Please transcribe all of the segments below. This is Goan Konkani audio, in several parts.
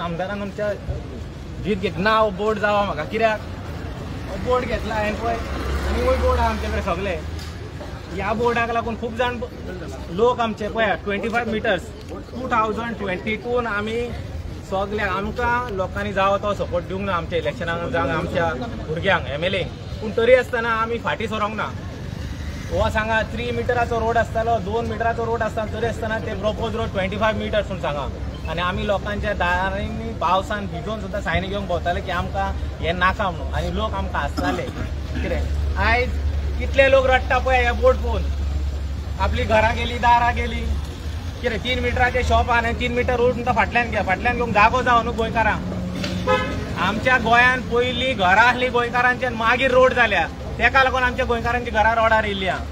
आमदारान आमच्या जीत घेत ना हो बोर्ड जावा म्हाका कित्याक हो बोर्ड घेतला हांवें पळय आनी बोर्ड आहा आमचे कडेन सगळे. ह्या बोर्डाक लागून खूब जाण लोक आमचे पळय 25 मिटर्स 2022 आमी सगळे आमकां लोकांनी जावो तो सपोर्ट दिवंक ना आमच्या इलेक्शनाक जावं आमच्या भुरग्यांक एमएलए. पूण तरी आसतना आमी फाटीं सरोंक ना. हो सांगा 3 मिटराचो रोड आसतालो 2 मिटराचो रोड आसतालो तरी आसतना ते प्रोपोज रोड 25 मिटर्स म्हूण सांगा. आनी आमी लोकांच्या दारांनी पावसान भिजोवन सुद्दां सायनी घेवन भोंवताले की आमकां हें नाका म्हणून. आनी लोक आमकां हांसताले. कितें आयज कितले लोक रडटा पळय हे बोर्ड पळोवन. आपली घरां गेली दारां गेली. कितें 3 मिटराचे शॉप आहा आनी 3 मिटर रोड म्हणटा फाटल्यान घे फाटल्यान घेवंक जागो जावो न्हू गोंयकारांक. आमच्या गोंयांत पयलीं घरां आसलीं गोंयकारांची आनी मागीर रोड जाल्या. तेका लागून आमच्या गोंयकारांची घरां रोडार येयल्ली आहा.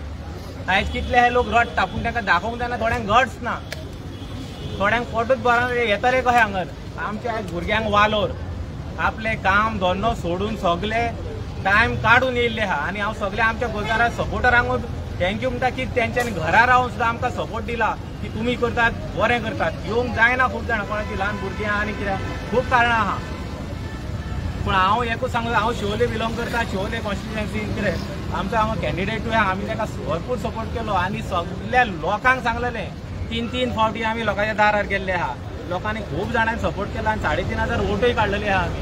आयज कितले हे लोक रडटा पूण तांकां दाखोवंक जायना. थोड्यांक गट्स ना थोड्यांक पोटूच बरो येतले कशें हांगर. आमच्या आयज भुरग्यांक वालोर आपलें काम धंदो सोडून सगळे टायम काडून येयल्ले आहा. आनी हांव सगळे आमच्या गोंयकारां सपोर्टरांक thank you म्हणटा की तेंच्यांनी घरा रावन सुद्दां आमकां सपोर्ट दिला की तुमी करतात बरें करतात. येवंक जायना खूब जाणां कोणाची ल्हान भुरगीं आहा आनी कितें खूब कारणां आहा. पूण हांव एकूच सांगता हांव शिवोले बिलोंग करता शिवोले कॉन्स्टिट्युएन्सीन कितें आमचो हांगा कॅन्डिडेटूय आहा. आमी ताका भरपूर सपोर्ट केलो आनी सगल्या लोकांक सांगलेलें 3-3 फावटी आमी लोकांच्या दारार गेल्ले आहा. लोकांनी खूब जाणांनी सपोर्ट केला आनी 3500 वोटूय काडलेली आहा आमी.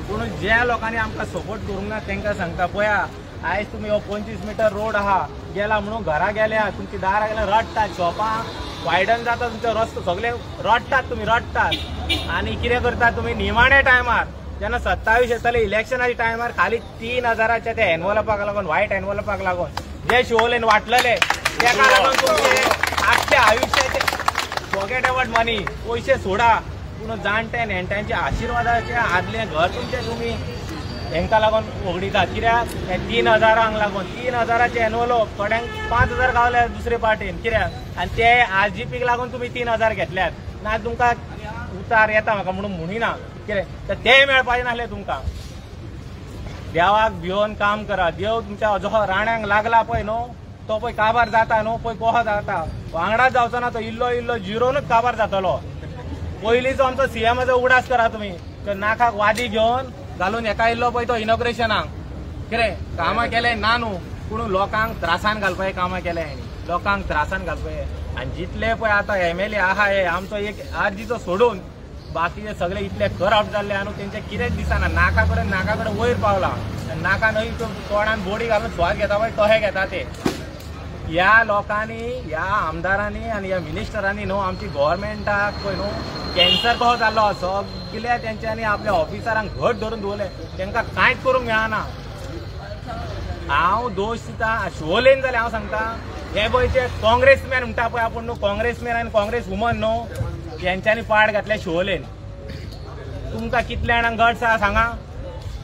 पूण ज्या लोकांनी आमकां सपोर्ट करूंक ना तांकां सांगता पळया आयज तुमी हो 25 मिटर रोड आहा गेला म्हणून घरा गेल्या तुमची दारां गेल्या रडटात शॉपां वायडन जाता तुमचो रस्तो सगळे रडटात तुमी रडटात. आनी कितें करता तुमी निमाण्या टायमार जेन्ना 27 येतले इलेक्शनाच्या टायमार खाली 3000च्या त्या एनवलपाक लागून व्हायट एनवलपाक लागून जे शिवोलेन वाटलेले तेका लागून तुमचे आख्ख्या आयुश्याचे फॉरगेट अबाउट मनी पयशे सोडा पूण जाणटे नेणट्यांच्या आशिर्वादाचे आदलें घर तुमचें तुमी हेंकां लागून वगडितात. कित्याक हे 3000 लागून 3000चे एनवलप थोड्यांक 5000 गावले दुसरे पार्टीन कित्याक आनी ते आरजीपीक लागून तुमी 3000 घेतल्यात ना तुमकां उतार येता म्हाका म्हणून म्हणिना कितें तर तेय मेळपाचें नासलें तुमकां. देवाक भिवन काम करा. देव तुमच्या जो राण्यांक लागला पळय न्हू तो पळय काबार जाता न्हू पळय कसो जाता वांगडाच जावचो ना तो इल्लो इल्लो जिरोनूच काबार जातलो. पयलींचो आमचो सीएमाचो उगडास करा तुमी तो नाकाक वादी घेवन घालून एका इल्लो पळय तो इनॉग्रेशनाक कितें कामां केलें ना न्हू पूण लोकांक त्रासान घालपाचें कामां केलें हांणी लोकांक त्रासान घालपाचें. आनी जितले पळय आतां एमएलए आहा हे आमचो एक आरजीचो सोडून बाकीचे सगळे इतले करप्ट जाल्ले आहा न्हू तेंचे कितेंच दिसना. नाका कडेन नाका कडेन वयर पावला नाका न्हय तोंडान बोडी घालून स्वास घेता पळय तशें घेता ते. ह्या लोकांनी ह्या आमदारांनी आनी ह्या मिनिस्टरांनी न्हू आमची गव्हर्मेंटाक पळय न्हू कॅन्सर कसो जाल्लो सगल्या तेंच्यांनी आपल्या ऑफिसरांक घट धरून दवरले तांकां कांयच करूंक मेळना. हांव दोश दिता शिवोलेन जाल्यार हांव सांगता हे पळय ते काँग्रेसमॅन म्हणटा पळय आपूण न्हू काँग्रेसमॅन आनी काँग्रेस वुमन न्हू हेंच्यांनी पाड घातल्या शिवोलेन. तुमकां कितल्या जाणांक गट्स आहा सांगा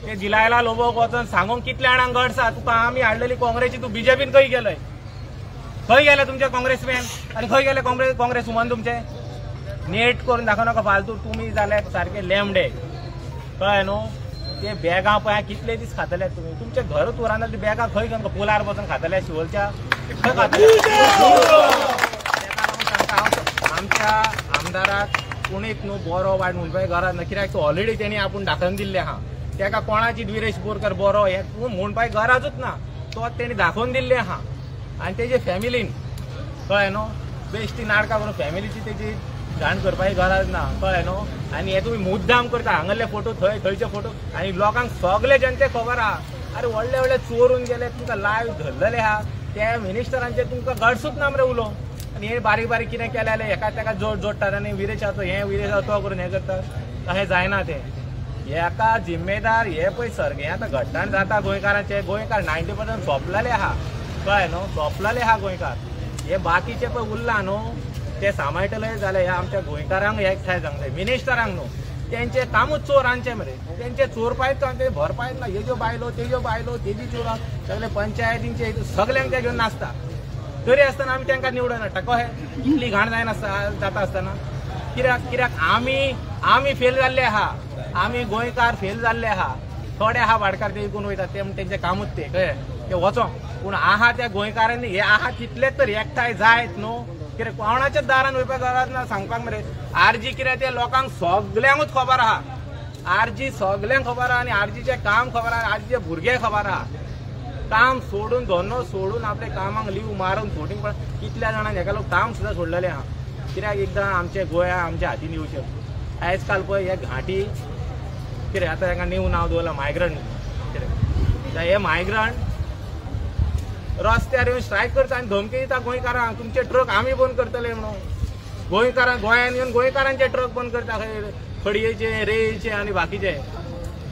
ते दिलायला लोबोक वचोन सांगूंक कितल्या जाणांक गट्स आहा. तुका आमी हाडलेली काँग्रेसी तूं बीजेपीन खंय गेलय खंय गेले तुमचे काँग्रेसमॅन आनी खंय गेले काँग्रेस वुमन तुमचे. नेट करून दाखोवं नाका फालतू तुमी जाल्यार सारके लेमडे कळ्ळें न्हू. ते बॅगां पळय कितले दीस खातले तुमी तुमचे घरूच उरना ती बॅगां खंय घेवन पुलार वचून खातले शिवोलच्या खंय खातले. आमच्या आमदाराक कोणीच न्हू बरो वायट म्हणपाची गरज ना कित्याक तो ऑलरेडी तेणी आपूण दाखोवन दिल्लें आहा. तेका कोणाची विरेश बोरकर बरो हें तूं म्हणपाची गरजूच ना तो तेणी दाखोवन दिल्लें आहा. आनी तेजे फॅमिलीन कळ्ळें न्हू बेश्टी नाटकां करून फॅमिलीची तेजी जाण करपाची गरज ना कळ्ळें न्हू. आनी हे तुमी मुद्दाम करता हांगल्ले फोटो थंय थंयचे फोटो आनी लोकांक सगळे जनतेक खबर आहा. अरे व्हडले व्हडले चोरून गेले तुमकां लायव्ह धरलेले आहा त्या मिनिस्टरांचे तुमकां गट्सूच ना मरे उलोवंक. आनी हे बारीक बारीक कितें केलें जाल्यार एका तेका जोड जोडटात आनी विरेशाचो हें विरेशाचो तो करून हें करतात तशें जायना तें. हेका जिम्मेदार हे पळय सगळें आतां घट्टाण जाता गोंयकारांचे. गोंयकार 90% सोंपलेले आहा कळ्ळें न्हू सोंपलेले आहा गोंयकार. हे बाकीचे पळय उरला न्हू ते सांबाळटले जाल्यार ह्या आमच्या गोंयकारांक एकठांय जावंक जाय. मिनिस्टरांक न्हू तेंचे कामूच चोरांचे मरे तेंचे चोरपायत ते भरपायत ना हेज्यो बायलो तेज्यो बायलो तेजी चोरां सगळे पंचायतींचे सगल्यांक ते घेवन नाचता. तरी आसतना आमी तांकां निवडून हाडटा कशें इतली घाण जायनासता जाता आसतना कित्याक कित्याक आमी आमी फेल जाल्ले आहा आमी गोंयकार फेल जाल्ले आहा. थोडे आहा वाडकार ते विकून वयता ते तेंचें कामूच ते कळ्ळें ते वचोंक. पूण आहा त्या गोंयकारांनी हे आहा तितलेच तर एकठांय जायत न्हू कित्याक कोणाच्या दारान वयपाक गरज ना सांगपाक मरे. आरजी कितें तें लोकांक सगल्यांकूच खबर आहा, आरजी सगल्यांक खबर आहा आनी आरजीचें काम खबर आहा, आरजीचे भुरगे खबर आहा. काम सोडून धंदो सोडून आपल्या कामाक लीव मारून फोटींग पण कितल्या जाणांक हेका लोक काम सुद्दां सोडलेले आहा. कित्याक एकदां आमचे गोंया आमच्या हातीन येवचें. आयज काल पळय हे घांटी कितें आतां हेका न्यू नांव दवरलां मायग्रंट. कितें हे मायग्रंट रस्त्यार येवन स्ट्रायक करता आनी धमकी दिता गोंयकारांक, तुमचे ट्रक आमी बंद करतले म्हणून. गोंयकारांक गोंयान येवन गोंयकारांचे ट्रक बंद करता, खंय खडयेचे रेयेचे आनी बाकीचे.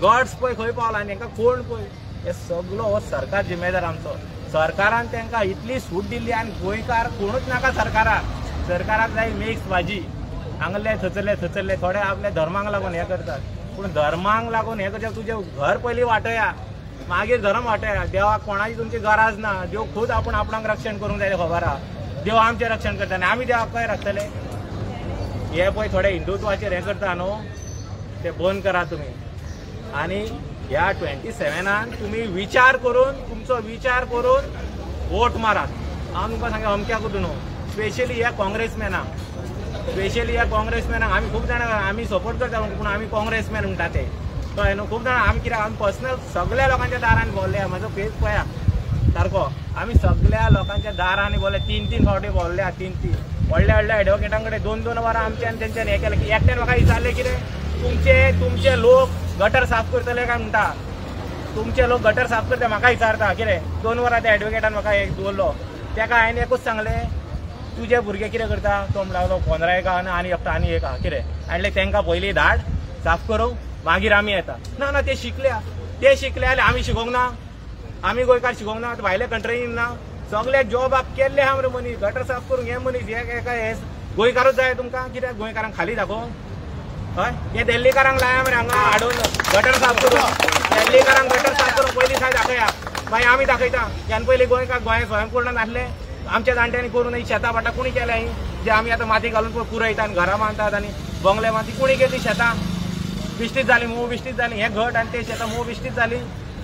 गॉड्स पळय खंय पावला आनी हेंकां कोण पळय. हे सगलो हो सरकार जिम्मेदार आमचो. सरकारान तांकां इतली सूट दिल्ली आनी गोंयकार कोणूच नाका सरकाराक. सरकाराक जाय मिक्स भाजी, हांगले थंयसरले थंयसरले थोडे आपल्या धर्माक लागून हें करतात. पूण धर्माक लागून हें करचें, तुजें घर पयलीं वाटया मागीर धर्म वाटया. देवाक कोणाची तुमची गरज ना, देव खूद आपूण आपणाक रक्षण करूंक जाय खबर आहा. देव आमचें रक्षण करता आनी आमी देवाक कशें राखतले. हे पळय थोडे हिंदुत्वाचेर हें करता न्हू, ते बंद करा तुमी. आनी ह्या 27 तुमी विचार करून, तुमचो विचार करून वोट मारात. हांव तुमकां सांगता अमक्याकूच न्हू, स्पेशली ह्या काँग्रेसमॅनाक, स्पेशली ह्या काँग्रेसमॅनाक आमी खूब जाणां आमी सपोर्ट करता, पूण आमी काँग्रेसमॅन म्हणटा ते कळ्ळें न्हू. खूब जाणां आमी कित्याक आमी पर्सनल सगळ्या लोकांच्या दारान भोंवले, म्हजो फेस पळया सारको, आमी सगळ्या लोकांच्या दारांनी भोंवले, 3-3 फावटी भोंवले, 3-3 व्हडल्या व्हडल्या एडवोकेटां कडेन 2-2 वरां आमच्या आनी तेंच्यानी हें केलें. की एकट्यान म्हाका विचारलें कितें, तुमचे तुमचे लोक गटर साफ करतले काय म्हणटा, तुमचे लोक गटर साफ करता म्हाका विचारता कितें. 2 वरां त्या एडवोकेटान म्हाका एक दवरलो. तेका हांवें एकूच सांगलें, तुजे भुरगे कितें करता? तो म्हणटा लागलो 15 एक आहा आनी एकटो आनी एक आहा. कितें हाडलें तांकां पयलीं धाड साफ करूंक, मागीर आमी येता. ना ना ते शिकल्या, ते शिकले जाल्यार आमी शिकोंक ना, आमी गोंयकार शिकोंक ना, भायल्या कंट्रीन ना. सगळे जॉबाक केल्ले आहा मरे मनीस, गटर साफ करूंक हे मनीस हे गोंयकारूच जाय तुमकां. कित्याक गोंयकारांक खाली दाखोवंक? हय, हे दिल्लीकारांक लाया मरे हांगा हाडून गटर साफ करूंक. दिल्लीकारांक गटर साफ करूंक पयलीं साय दाखया, मागीर आमी दाखयता. ह्यान पयलीं गोंयकार गोंय स्वयंपूर्ण नासलें, आमच्या जाणट्यांनी करून ही शेतां भाटां कोणी केल्या ही जे आमी आतां माती घालून पुरयता आनी घरां बांदतात आनी बंगले माती कोणी केली? शेतां बिश्टीच जाली, मोव बिश्टीच जाली, हे घट आनी ते शेतां मोव बिश्टीच जाली,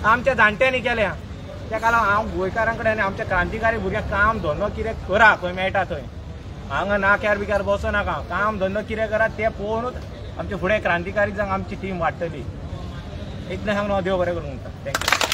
आमच्या जाणट्यांनी केल्या. तेका लागून हांव गोंयकारां कडेन आनी आमच्या क्रांतिकारी भुरग्यांक काम धंदो कितें करा, खंय मेळटा थंय, हांगा नाक्यार बिक्यार बसो नाका, काम धंदो कितें करा ते पळोवनूच आमचे फुडें क्रांतिकारी जावंक आमची टीम वाडटली. इतलें सांगून हांव देव बरें करूं म्हणटा. Thank you.